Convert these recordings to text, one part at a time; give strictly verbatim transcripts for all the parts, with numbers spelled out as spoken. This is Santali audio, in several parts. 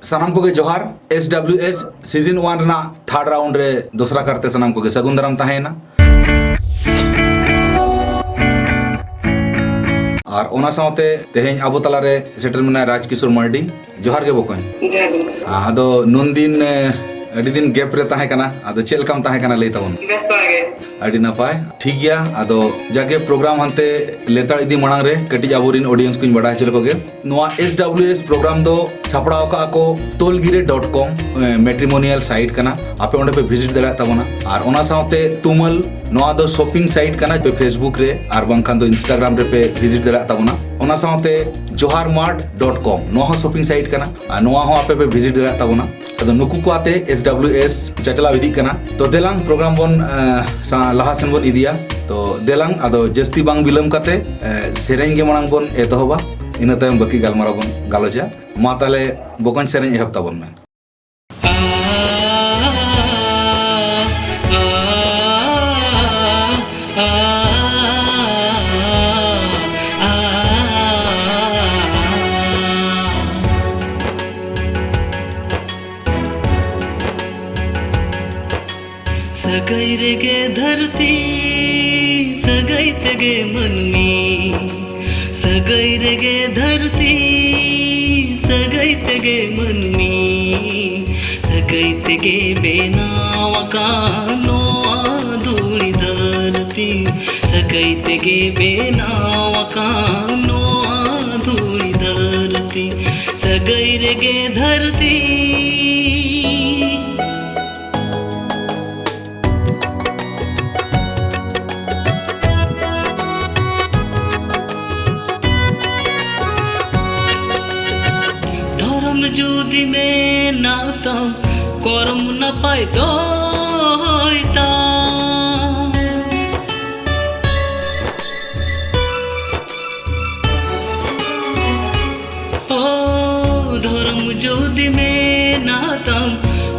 ᱥᱟᱱᱟᱢ ᱠᱚᱜᱮ ᱡᱚᱦᱟᱨ᱾ S W S season one ᱨᱮᱱᱟᱜ third round ᱨᱮ ᱫᱚᱥᱨᱟ ᱠᱟᱨᱛᱮ ᱥᱟᱱᱟᱢ ᱠᱚᱜᱮ ᱥᱟᱹᱜᱩᱱ ᱫᱟᱨᱟᱢ ᱛᱟᱦᱮᱸᱭᱮᱱᱟ᱾ ᱟᱨ ᱚᱱᱟ ᱥᱟᱶᱛᱮ ᱛᱮᱦᱮᱧ ᱟᱵᱚ ᱛᱟᱞᱟᱨᱮ ᱥᱮᱴᱮᱨ ᱢᱮᱱᱟᱭ ᱨᱟᱡᱽ ᱠᱤᱥᱳᱨ ᱢᱟᱨᱰᱤ᱾ ᱡᱚᱦᱟᱨ ᱜᱮ ᱵᱚᱠᱚᱧ᱾ ᱡᱚᱦᱟᱨ ᱜᱮ᱾ ᱟᱫᱚ ᱱᱩᱱᱫᱤᱱ, ᱮ, ᱟᱹᱰᱤ ᱫᱤᱱ gap ᱨᱮ ᱛᱟᱦᱮᱸ ᱠᱟᱱᱟ, ᱟᱫᱚ ᱪᱮᱫ ᱞᱮᱠᱟᱢ ᱛᱟᱦᱮᱸ ᱠᱟᱱᱟ ᱞᱟᱹᱭ ᱛᱟᱵᱚᱱ? ᱵᱮᱥ ᱵᱟᱲᱟ ᱜᱮ᱾ ᱟᱹᱰᱤ ᱱᱟᱯᱟᱭ, ᱴᱷᱤᱠ ᱜᱮᱭᱟ᱾ ᱟᱫᱚ ᱡᱟᱜᱮ program ᱦᱟᱱᱛᱮ ᱞᱮᱛᱟᱲ ᱤᱫᱤ ᱢᱟᱲᱟᱝ ᱨᱮ ᱠᱟᱹᱴᱤᱡ ᱟᱵᱚᱨᱤᱱ audience ᱠᱚᱧ ᱵᱟᱰᱟᱭ ᱦᱚᱪᱚ ᱞᱮᱠᱚ ᱜᱮ᱾ ᱱᱚᱣᱟ S W S program ᱫᱚ ᱥᱟᱯᱲᱟᱣ ᱠᱟᱜᱼᱟ ᱠᱚ ᱛᱳᱞᱜᱤᱨᱮ dot com, ᱮ, matrimonial site ᱠᱟᱱᱟ᱾ ᱟᱯᱮ ᱚᱸᱰᱮ ᱯᱮ visit ᱫᱟᱲᱮᱭᱟᱜ ᱛᱟᱵᱚᱱᱟ᱾ ᱟᱨ ᱚᱱᱟ ᱥᱟᱶᱛᱮ ᱛᱩᱢᱟᱹᱞ, ᱱᱚᱣᱟ ᱫᱚ shopping site ᱠᱟᱱᱟ᱾ ᱟᱯᱮ Facebook ᱨᱮ ᱟᱨ ᱵᱟᱝᱠᱷᱟᱱ ᱫᱚ Instagram ᱨᱮᱯᱮ visit ᱫᱟᱲᱮᱭᱟᱜ ᱛᱟᱵᱚᱱᱟ᱾ ᱚᱱᱟ ᱥᱟᱶᱛᱮ ᱡᱚᱦᱟᱨ ᱢᱟᱨᱴ dot com, ᱱᱚᱣᱟ ᱦᱚᱸ shopping site ᱠᱟᱱᱟ᱾ ᱟᱨ ᱱᱚᱣᱟ ᱦᱚᱸ ᱟᱯᱮ ᱯᱮ visit ᱫᱟᱲᱮᱭᱟᱜ ᱛᱟᱵᱚᱱᱟ᱾ ᱟᱫᱚ ᱱᱩᱠᱩ ᱠᱚ ᱟᱛᱮ S W S ᱪᱟᱪᱞᱟᱣ ᱤᱫᱤᱜ ᱠᱟᱱᱟ᱾ ᱛᱚ ᱫᱮᱞᱟᱝ program ᱵᱚᱱ, ᱮ, ᱥᱟ-, ᱞᱟᱦᱟ ᱥᱮᱱ ᱵᱚᱱ ᱤᱫᱤᱭᱟ᱾ ᱛᱚ ᱫᱮᱞᱟᱝ ᱟᱫᱚ ᱡᱟᱹᱥᱛᱤ ᱵᱟᱝ ᱵᱤᱞᱚᱢ ᱠᱟᱛᱮ, ᱮ, ᱥᱮᱨᱮᱧ ᱜᱮ ᱢᱟᱲᱟᱝ ᱵᱚᱱ ᱮᱛᱚᱦᱚᱵᱟ, ᱤᱱᱟᱹ ᱛᱟᱭᱚᱢ ᱵᱟᱹᱠᱤ ᱜᱟᱞᱢᱟᱨᱟᱣ ᱵᱚᱱ ᱜᱟᱞᱚᱪᱟ᱾ ᱢᱟ ᱛᱟᱦᱞᱮ ᱵᱚᱠᱚᱧ ᱥᱮᱨᱮᱧ ᱮᱦᱚᱵ ᱛᱟᱵᱚᱱ ᱢᱮ᱾ ᱥᱟᱹᱜᱟᱹᱭ ᱨᱮᱜᱮ ᱫᱷᱟᱹᱨᱛᱤ, ᱥᱟᱹᱜᱟᱹᱭ ᱛᱮᱜᱮ ᱢᱟᱹᱱᱢᱤ᱾ ᱥᱟᱹᱜᱟᱹᱭ ᱨᱮᱜᱮ ᱫᱷᱟᱹᱨᱛᱤ, ᱥᱟᱹᱜᱟᱹᱭ ᱛᱮᱜᱮ ᱢᱟᱹᱱᱢᱤ᱾ ᱥᱟᱹᱜᱟᱹᱭ ᱛᱮᱜᱮ ᱵᱮᱱᱟᱣ ᱟᱠᱟᱱ ᱱᱚᱣᱟ ᱫᱷᱩᱲᱤ ᱫᱷᱟᱹᱨᱛᱤ᱾ ᱥᱟᱹᱜᱟᱹᱭ ᱛᱮᱜᱮ ᱵᱮᱱᱟᱣ ᱟᱠᱟᱱ ᱱᱚᱣᱟ ᱫᱷᱩᱲᱤ ᱫᱷᱟᱹᱨᱛᱤ᱾ ᱥᱟᱹᱜᱟᱹᱭ ᱨᱮᱜᱮ ᱫᱷᱟᱹᱨᱛᱤ᱾ ᱫᱷᱚᱨᱚᱢ ᱡᱩᱫᱤ ᱢᱮᱱᱟᱜ ᱛᱟᱢ, ᱠᱚᱨᱢ ᱱᱟᱯᱟᱭ ᱫᱚᱦᱚᱭ ᱛᱟᱢ᱾ ᱳ, ᱫᱷᱚᱨᱚᱢ ᱡᱩᱫᱤ ᱢᱮᱱᱟᱜ ᱛᱟᱢ,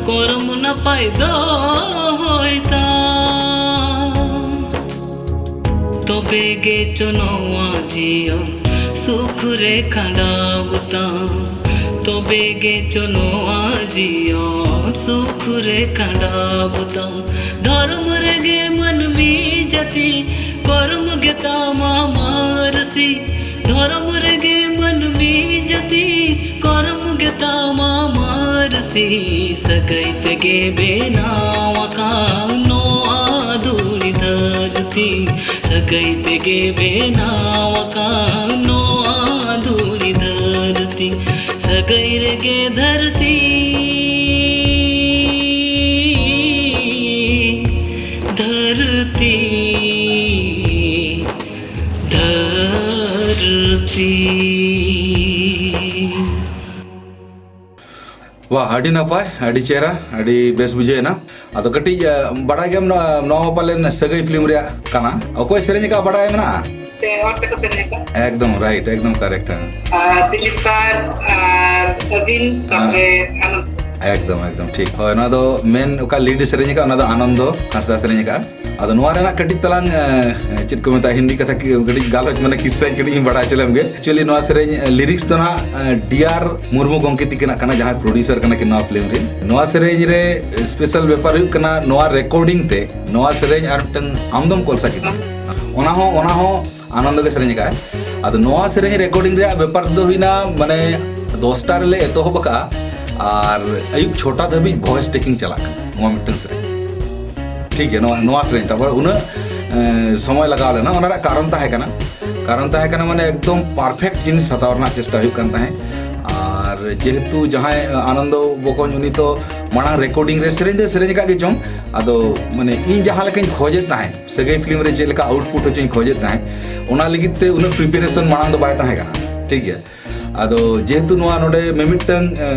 ᱠᱚᱨᱢ ᱱᱟᱯᱟᱭ ᱫᱚᱦᱚᱭ ᱛᱟᱢ᱾ ᱛᱚᱵᱮ ᱜᱮ ᱪᱚ ᱱᱚᱣᱟ ᱡᱤᱭᱚᱱ ᱥᱩᱠ ᱨᱮ ᱠᱷᱟᱸᱰᱟᱣ ᱛᱟᱢ᱾ ᱛᱚᱵᱮ ᱯᱮᱜᱮ ᱪᱚ ᱱᱚᱣᱟ ᱡᱤᱭᱚᱱ ᱥᱩᱠ ᱨᱮ ᱠᱷᱟᱸᱰᱟᱣ ᱵᱚᱛᱟᱢ᱾ ᱫᱷᱚᱨᱚᱢ ᱨᱮᱜᱮ ᱢᱟᱹᱱᱢᱤ ᱡᱟᱹᱛᱤ ᱠᱚᱨᱢ ᱜᱮᱛᱟᱢᱟ ᱢᱟᱹᱨᱥᱤ᱾ ᱫᱷᱚᱨᱚᱢ ᱨᱮᱜᱮ ᱢᱟᱹᱱᱢᱤ ᱡᱟᱹᱛᱤ ᱠᱚᱨᱢ ᱜᱮᱛᱟᱢᱟ ᱢᱟᱹᱨᱥᱤ᱾ ᱥᱟᱹᱜᱟᱹᱭ ᱛᱮᱜᱮ ᱵᱮᱱᱟᱣ ᱟᱠᱟᱱ ᱱᱚᱣᱟ ᱫᱷᱩᱲᱤ ᱫᱷᱟᱹᱨᱛᱤ᱾ ᱥᱟᱹᱜᱟᱹᱭ ᱛᱮᱜᱮ ᱵᱮᱱᱟᱣ ᱟᱠᱟᱱ ᱱᱚᱣᱟ ᱫᱷᱩᱲᱤ ᱫᱷᱟᱹᱨᱛᱤ᱾ ᱥᱟᱹᱜᱟᱹᱭ ᱨᱮᱜᱮ ᱫᱷᱟᱹᱨᱛᱤ, ᱫᱷᱟᱹᱨᱛᱤ, ᱫᱷᱟᱹᱨᱛᱤ᱾ ᱵᱟᱦ, ᱟᱹᱰᱤ ᱱᱟᱯᱟᱭ, ᱟᱹᱰᱤ ᱪᱮᱦᱨᱟ, ᱟᱹᱰᱤ ᱵᱮᱥ ᱵᱩᱡᱷᱟᱹᱣ ᱮᱱᱟ᱾ ᱟᱫᱚ ᱠᱟᱹᱴᱤᱡ, ᱟ, ᱵᱟᱲᱟᱭ ᱜᱮᱭᱟᱢ, ᱱᱚᱣᱟ, ᱱᱚᱣᱟ ᱦᱚᱸ ᱯᱟᱞᱮᱱ ᱥᱟᱹᱜᱟᱹᱭ ᱯᱷᱤᱞᱢ ᱨᱮᱭᱟᱜ ᱠᱟᱱᱟ᱾ ᱚᱠᱚᱭ ᱥᱮᱨᱮᱧ ᱟᱠᱟᱫ, ᱵᱟᱲᱟᱭ ᱢᱮᱱᱟᱜᱼᱟ? ᱯᱮ ᱦᱚᱲ ᱛᱮᱠᱚ ᱥᱮᱨᱮᱧ ᱟᱠᱟᱫ᱾ ᱮᱠᱫᱚᱢ ᱨᱟᱭᱤᱴ, ᱮᱠᱫᱚᱢ ᱠᱟᱨᱮᱠᱴ, ᱦᱮᱸ᱾ ᱟᱨ ᱫᱤᱞᱤᱯ ᱥᱟᱨ ᱟᱨ ᱟᱹᱵᱤᱱ, ᱦᱮᱸ᱾ ᱛᱟᱯᱚᱨᱮ ᱟᱱᱚᱱᱫ᱾ ᱮᱠᱫᱚᱢ, ᱮᱠᱫᱚᱢ ᱴᱷᱤᱠ᱾ ᱦᱳᱭ, ᱱᱚᱣᱟ ᱫᱚ ᱢᱮᱱ ᱚᱠᱟ ᱞᱤᱰ ᱮ ᱥᱮᱨᱮᱧ ᱟᱠᱟᱫ, ᱚᱱᱟ ᱫᱚ ᱟᱱᱚᱱᱫᱚ ᱦᱟᱸᱥᱫᱟ ᱥᱮᱨᱮᱧ ᱟᱠᱟᱫᱼᱟ᱾ ᱟᱫᱚ ᱱᱚᱣᱟ ᱨᱮᱱᱟᱜ ᱠᱟᱹᱴᱤᱡ ᱛᱟᱞᱟᱝ, ᱮ, ᱪᱮᱫ ᱠᱚ ᱢᱮᱛᱟᱜᱼᱟ, ᱦᱤᱱᱫᱤ ᱠᱟᱛᱷᱟ ᱠᱤ-, ᱠᱟᱹᱴᱤᱡ ᱜᱟᱞᱚᱪ, ᱢᱟᱱᱮ ᱠᱤᱥᱥᱟᱧ ᱠᱟᱹᱴᱤᱡ ᱤᱧ ᱵᱟᱲᱟᱭ ᱦᱚᱪᱚ ᱞᱮᱢ ᱜᱮ᱾ ᱮᱠᱪᱩᱭᱮᱞᱤ ᱱᱚᱣᱟ ᱥᱮᱨᱮᱧ, ᱮ, ᱰᱤ ᱟᱨ ᱢᱩᱨᱢᱩ ᱜᱚᱢᱠᱮ ᱛᱤᱠᱤᱱᱟᱜ ᱠᱟᱱᱟ, ᱡᱟᱦᱟᱸᱭ ᱯᱨᱚᱰᱭᱩᱥᱟᱨ ᱠᱟᱱᱟ ᱠᱤᱱ ᱱᱚᱣᱟ ᱯᱷᱤᱞᱢ ᱨᱮᱱ᱾ ᱱᱚᱣᱟ ᱥᱮᱨᱮᱧ ᱨᱮ ᱥᱯᱮᱥᱟᱞ ᱵᱮᱯᱟᱨ ᱦᱩᱭᱩᱜ ᱠᱟᱱᱟ, ᱱᱚᱣᱟ ᱨᱮᱠᱚᱨᱰᱤᱝ ᱛᱮ ᱱᱚᱣᱟ ᱥᱮᱨᱮᱧ ᱟᱨ ᱢᱤᱫᱴᱟᱝ ᱟᱢᱫᱚᱢ ᱠᱚᱞ ᱥᱟᱹᱠᱤᱛᱟ, ᱚᱱᱟ ᱦᱚᱸ, ᱚᱱᱟ ᱦᱚᱸ ᱟᱱᱚᱱᱫᱚ ᱜᱮ ᱥᱮᱨᱮᱧ ᱟᱠᱟᱫᱼᱟᱭ᱾ ᱟᱫᱚ ᱱᱚᱣᱟ ᱥᱮᱨᱮᱧ ᱨᱮᱠᱚᱨᱰᱤᱝ ᱨᱮᱭᱟᱜ ᱵᱮᱯᱟᱨ ᱫᱚ ᱦᱩᱭᱱᱟ, ᱢᱟᱱᱮ ᱫᱚᱥᱴᱟ ᱨᱮᱞᱮ ᱮᱛᱚᱦᱚᱵ ᱟᱠᱟᱫᱼᱟ ᱟᱨ ᱟᱹᱭᱩᱵ ᱪᱷᱚᱴᱟ ᱫᱷᱟᱹᱵᱤᱡ ᱵᱷᱚᱭᱮᱥ ᱴᱮᱠᱤᱝ ᱪᱟᱞᱟᱜ ᱠᱟᱱᱟ ᱱᱚᱣᱟ ᱢᱤᱫᱴᱟᱝ ᱥᱮᱨᱮᱧ᱾ ᱴᱷᱤᱠ ᱜᱮᱭᱟ, ᱱᱚᱣᱟ, ᱱᱚᱣᱟ ᱥᱮᱨᱮᱧ ᱛᱟᱨᱯᱚᱨ ᱩᱱᱟᱹᱜ, ᱮ, ᱥᱚᱢᱚᱭ ᱞᱟᱜᱟᱣ ᱞᱮᱱᱟ, ᱚᱱᱟ ᱨᱮᱭᱟᱜ ᱠᱟᱨᱚᱱ ᱛᱟᱦᱮᱸ ᱠᱟᱱᱟ᱾ ᱠᱟᱨᱚᱱ ᱛᱟᱦᱮᱸ ᱠᱟᱱᱟ, ᱢᱟᱱᱮ ᱮᱠᱫᱚᱢ ᱯᱟᱨᱯᱷᱮᱠᱴ ᱡᱤᱱᱤᱥ ᱦᱟᱛᱟᱣ ᱨᱮᱱᱟᱜ ᱪᱮᱥᱴᱟ ᱦᱩᱭᱩᱜ ᱠᱟᱱ ᱛᱟᱦᱮᱸᱫ᱾ ᱟᱨ ᱡᱮᱦᱮᱛᱩ ᱡᱟᱦᱟᱸᱭ ᱟᱱᱚᱱᱫᱚ ᱵᱚᱠᱚᱧ, ᱩᱱᱤ ᱛᱚ ᱢᱟᱲᱟᱝ ᱨᱮᱠᱚᱨᱰᱤᱝ ᱨᱮ ᱥᱮᱨᱮᱧ ᱫᱚᱭ ᱥᱮᱨᱮᱧ ᱟᱠᱟᱫ ᱜᱮ ᱪᱚᱝ, ᱟᱫᱚ ᱢᱟᱱᱮ ᱤᱧ ᱡᱟᱦᱟᱸ ᱞᱮᱠᱟᱧ ᱠᱷᱚᱡᱮᱫ ᱛᱟᱦᱮᱸᱫ, ᱥᱟᱹᱜᱟᱹᱭ ᱯᱷᱤᱞᱢ ᱨᱮ ᱪᱮᱫ ᱞᱮᱠᱟ ᱟᱣᱩᱴᱯᱩᱴ ᱦᱚᱪᱚᱧ ᱠᱷᱚᱡᱮᱫ ᱛᱟᱦᱮᱸᱫ, ᱚᱱᱟ ᱞᱟᱹᱜᱤᱫ ᱛᱮ ᱩᱱᱟᱹᱜ ᱯᱨᱤᱯᱟᱨᱮᱥᱚᱱ ᱢᱟᱲᱟᱝ ᱫᱚ ᱵᱟᱭ ᱛᱟᱦᱮᱸ ᱠᱟᱱᱟ᱾ ᱴᱷᱤᱠ ᱜᱮᱭᱟ, ᱟᱫᱚ ᱡᱮᱦᱮᱛᱩ ᱱᱚᱣᱟ ᱱᱚᱰᱮ ᱢᱤᱢᱤᱫᱴᱟᱝ, ᱮ,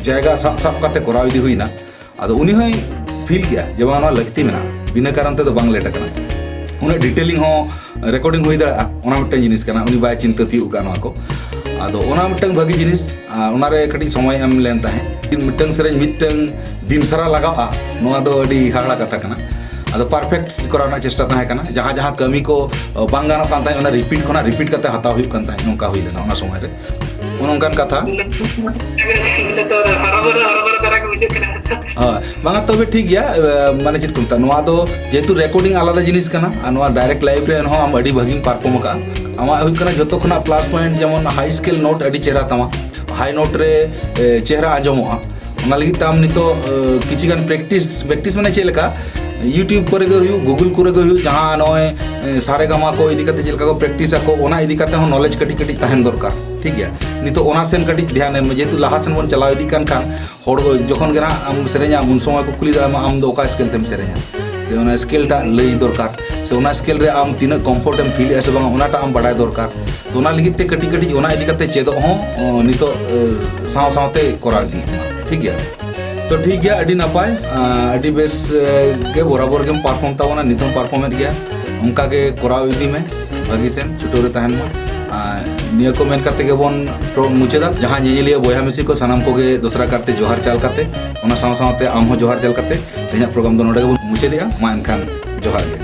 ᱡᱟᱭᱜᱟ ᱥᱟᱵ ᱥᱟᱵ ᱠᱟᱛᱮ ᱠᱚᱨᱟᱣ ᱤᱫᱤ ᱦᱩᱭᱱᱟ, ᱟᱫᱚ ᱩᱱᱤ ᱦᱚᱸᱭ ᱯᱷᱤᱞ ᱠᱮᱜᱼᱟ ᱡᱮ ᱵᱟᱝ, ᱱᱚᱣᱟ ᱞᱟᱹᱠᱛᱤ ᱢᱮᱱᱟᱜᱼᱟ, ᱵᱤᱱᱟᱹ ᱠᱟᱨᱚᱱ ᱛᱮᱫᱚ ᱵᱟᱝ ᱞᱮᱴ ᱟᱠᱟᱱᱟ᱾ ᱩᱱᱟᱹᱜ ᱰᱤᱴᱮᱞᱤᱝ ᱦᱚᱸ ᱨᱮᱠᱚᱨᱰᱤᱝ ᱦᱩᱭ ᱫᱟᱲᱮᱭᱟᱜᱼᱟ, ᱚᱱᱟ ᱢᱤᱫᱴᱟᱝ ᱡᱤᱱᱤᱥ ᱠᱟᱱᱟ᱾ ᱩᱱᱤ ᱵᱟᱭ ᱪᱤᱱᱛᱟᱹ ᱛᱤᱭᱳᱜ ᱠᱟᱜᱼᱟ ᱱᱚᱣᱟ ᱠᱚ᱾ ᱟᱫᱚ ᱚᱱᱟ ᱢᱤᱫᱴᱟᱝ ᱵᱷᱟᱹᱜᱤ ᱡᱤᱱᱤᱥ, ᱟᱨ ᱚᱱᱟᱨᱮ ᱠᱟᱹᱴᱤᱡ ᱥᱚᱢᱚᱭ ᱮᱢ ᱞᱮᱱ ᱛᱟᱦᱮᱸᱫ᱾ ᱢᱤᱫᱴᱟᱝ ᱥᱮᱨᱮᱧ ᱢᱤᱫᱴᱟᱝ ᱫᱤᱱ ᱥᱟᱨᱟ ᱞᱟᱜᱟᱜᱼᱟ, ᱱᱚᱣᱟ ᱫᱚ ᱟᱹᱰᱤ ᱦᱟᱦᱟᱲᱟ ᱠᱟᱛᱷᱟ ᱠᱟᱱᱟ᱾ ᱟᱫᱚ perfect ᱠᱚᱨᱟᱣ ᱨᱮᱱᱟᱜ ᱪᱮᱥᱴᱟ ᱛᱟᱦᱮᱸ ᱠᱟᱱᱟ᱾ ᱡᱟᱦᱟᱸ ᱡᱟᱦᱟᱸ ᱠᱟᱹᱢᱤ ᱠᱚ ᱵᱟᱝ ᱜᱟᱱᱚᱜ ᱠᱟᱱ ᱛᱟᱦᱮᱸᱫ, ᱚᱱᱟ repeat ᱠᱷᱚᱱᱟᱜ repeat ᱠᱟᱛᱮ ᱦᱟᱛᱟᱣ ᱦᱩᱭᱩᱜ ᱠᱟᱱ ᱛᱟᱦᱮᱸᱫ, ᱱᱚᱝᱠᱟ ᱦᱩᱭ ᱞᱮᱱᱟ ᱚᱱᱟ ᱥᱚᱢᱚᱭ ᱨᱮ᱾ ᱚᱱᱮ ᱚᱱᱠᱟᱱ ᱠᱟᱛᱷᱟ᱾ ᱦᱳᱭ, ᱵᱟᱝᱟ, ᱛᱚᱵᱮ ᱴᱷᱤᱠ ᱜᱮᱭᱟ᱾ ᱮ, ᱢᱟᱱᱮ ᱪᱮᱫ ᱠᱚ ᱢᱮᱛᱟᱜᱼᱟ, ᱱᱚᱣᱟ ᱫᱚ ᱡᱮᱦᱮᱛᱩ recording ᱟᱞᱟᱫᱟ ᱡᱤᱱᱤᱥ ᱠᱟᱱᱟ, ᱟᱨ ᱱᱚᱣᱟ direct live ᱨᱮ ᱮᱱᱦᱚᱸ ᱟᱢ ᱟᱹᱰᱤ ᱵᱷᱟᱹᱜᱤᱢ perform ᱟᱠᱟᱫᱼᱟ᱾ ᱟᱢᱟᱜ ᱦᱩᱭᱩᱜ ᱠᱟᱱᱟ ᱡᱚᱛᱚ ᱠᱷᱚᱱᱟᱜ plus point, ᱡᱮᱢᱚᱱ high scale note ᱟᱹᱰᱤ ᱪᱮᱦᱨᱟ ᱛᱟᱢᱟ, high note ᱨᱮ, ᱮ, ᱪᱮᱦᱨᱟ ᱟᱸᱡᱚᱢᱚᱜᱼᱟ᱾ ᱚᱱᱟ ᱞᱟᱹᱜᱤᱫ ᱛᱮ ᱟᱢ ᱱᱤᱛᱚᱜ, ᱮ, ᱠᱤᱪᱷᱤ ᱜᱟᱱ practice, practice ᱢᱟᱱᱮ ᱪᱮᱫ ᱞᱮᱠᱟ, YouTube ᱠᱚᱨᱮ ᱜᱮ ᱦᱩᱭᱩᱜ, Google ᱠᱚᱨᱮ ᱜᱮ ᱦᱩᱭᱩᱜ, ᱡᱟᱦᱟᱸ ᱱᱚᱜᱼᱚᱭ, ᱮ, ᱥᱟᱨᱮ ᱜᱟᱢᱟ ᱠᱚ ᱤᱫᱤ ᱠᱟᱛᱮ ᱪᱮᱫ ᱞᱮᱠᱟ ᱠᱚ practice ᱟᱠᱚ, ᱚᱱᱟ ᱤᱫᱤ ᱠᱟᱛᱮ ᱦᱚᱸ knowledge ᱠᱟᱹᱴᱤᱡ ᱠᱟᱹᱴᱤᱡ ᱛᱟᱦᱮᱱ ᱫᱚᱨᱠᱟᱨ, ᱴᱷᱤᱠ ᱜᱮᱭᱟ᱾ ᱱᱤᱛᱚᱜ ᱚᱱᱟ ᱥᱮᱱ ᱠᱟᱹᱴᱤᱡ ᱫᱷᱮᱭᱟᱱ ᱮᱢ ᱢᱮ, ᱡᱮᱦᱮᱛᱩ ᱞᱟᱦᱟ ᱥᱮᱱ ᱵᱚᱱ ᱪᱟᱞᱟᱣ ᱤᱫᱤᱜ ᱠᱟᱱ ᱠᱷᱟᱱ, ᱦᱚᱲ ᱠᱚ ᱡᱚᱠᱷᱚᱱ ᱜᱮ ᱱᱟᱦᱟᱜ ᱟᱢ ᱥᱮᱨᱮᱧᱟ, ᱩᱱ ᱥᱚᱢᱚᱭ ᱠᱚ ᱠᱩᱞᱤ ᱫᱟᱲᱮᱭᱟᱢᱟ, "ᱟᱢ ᱫᱚ ᱚᱠᱟ scale ᱛᱮᱢ ᱥᱮᱨᱮᱧᱟ?" ᱥᱮ ᱚᱱᱟ scale ᱴᱟᱜ ᱞᱟᱹᱭ ᱫᱚᱨᱠᱟᱨ, ᱥᱮ ᱚᱱᱟ scale ᱨᱮ ᱟᱢ ᱛᱤᱱᱟᱹᱜ comfort ᱮᱢ feel ᱮᱫᱼᱟ ᱥᱮ ᱵᱟᱝ, ᱚᱱᱟᱴᱟᱜ ᱟᱢ ᱵᱟᱰᱟᱭ ᱫᱚᱨᱠᱟᱨ᱾ ᱛᱚ, ᱚᱱᱟ ᱞᱟᱹᱜᱤᱫ ᱛᱮ ᱠᱟᱹᱴᱤᱡ ᱠᱟᱹᱴᱤᱡ ᱚᱱᱟ ᱤᱫᱤ ᱠᱟᱛᱮ ᱪᱮᱫᱚᱜ ᱦᱚᱸ, ᱚ, ᱱᱤᱛᱚᱜ, ᱮ, ᱥᱟᱶ ᱥᱟᱶᱛᱮ ᱠᱚᱨᱟᱣ ᱤᱫᱤ ᱦᱩᱭᱩᱜᱼᱟ, ᱴᱷᱤᱠ ᱜᱮᱭᱟ? ᱛᱚ, ᱴᱷᱤᱠ ᱜᱮᱭᱟ, ᱟᱹᱰᱤ ᱱᱟᱯᱟᱭ, ᱟ, ᱟᱹᱰᱤ ᱵᱮᱥ, ᱮ, ᱜᱮ ᱵᱚᱨᱟᱵᱚᱨ ᱜᱮᱢ perform ᱛᱟᱵᱚᱱᱟ, ᱱᱤᱛ ᱦᱚᱸᱢ perform ᱮᱫ ᱜᱮᱭᱟ, ᱚᱱᱠᱟ ᱜᱮ ᱠᱚᱨᱟᱣ ᱤᱫᱤ ᱢᱮ, ᱵᱷᱟᱹᱜᱤ ᱥᱮᱱ ᱪᱷᱩᱴᱟᱹᱣ ᱨᱮ ᱛᱟᱦᱮᱱ ᱢᱟ᱾ ᱟᱨ ᱱᱤᱭᱟᱹ ᱠᱚ ᱢᱮᱱ ᱠᱟᱛᱮ ᱜᱮᱵᱚᱱ ᱯᱨᱚ-, ᱢᱩᱪᱟᱹᱫᱟ᱾ ᱡᱟᱦᱟᱸ ᱧᱮᱧᱮᱞᱤᱭᱟᱹ ᱵᱚᱭᱦᱟ ᱢᱤᱥᱤ ᱠᱚ, ᱥᱟᱱᱟᱢ ᱠᱚᱜᱮ ᱫᱚᱥᱨᱟ ᱠᱟᱨᱛᱮ ᱡᱚᱦᱟᱨ ᱪᱟᱞ ᱠᱟᱛᱮ, ᱚᱱᱟ ᱥᱟᱶ ᱥᱟᱶᱛᱮ ᱟᱢ ᱦᱚᱸ ᱡᱚᱦᱟᱨ ᱪᱟᱞ ᱠᱟᱛᱮ, ᱛᱮᱦᱮᱧᱟᱜ program ᱫᱚ ᱱᱚᱰᱮ ᱜᱮᱵᱚᱱ ᱢᱩᱪᱟᱹᱫᱮᱜᱼᱟ᱾ ᱢᱟ ᱮᱱᱠᱷᱟᱱ ᱡᱚᱦᱟᱨ ᱜᱮ᱾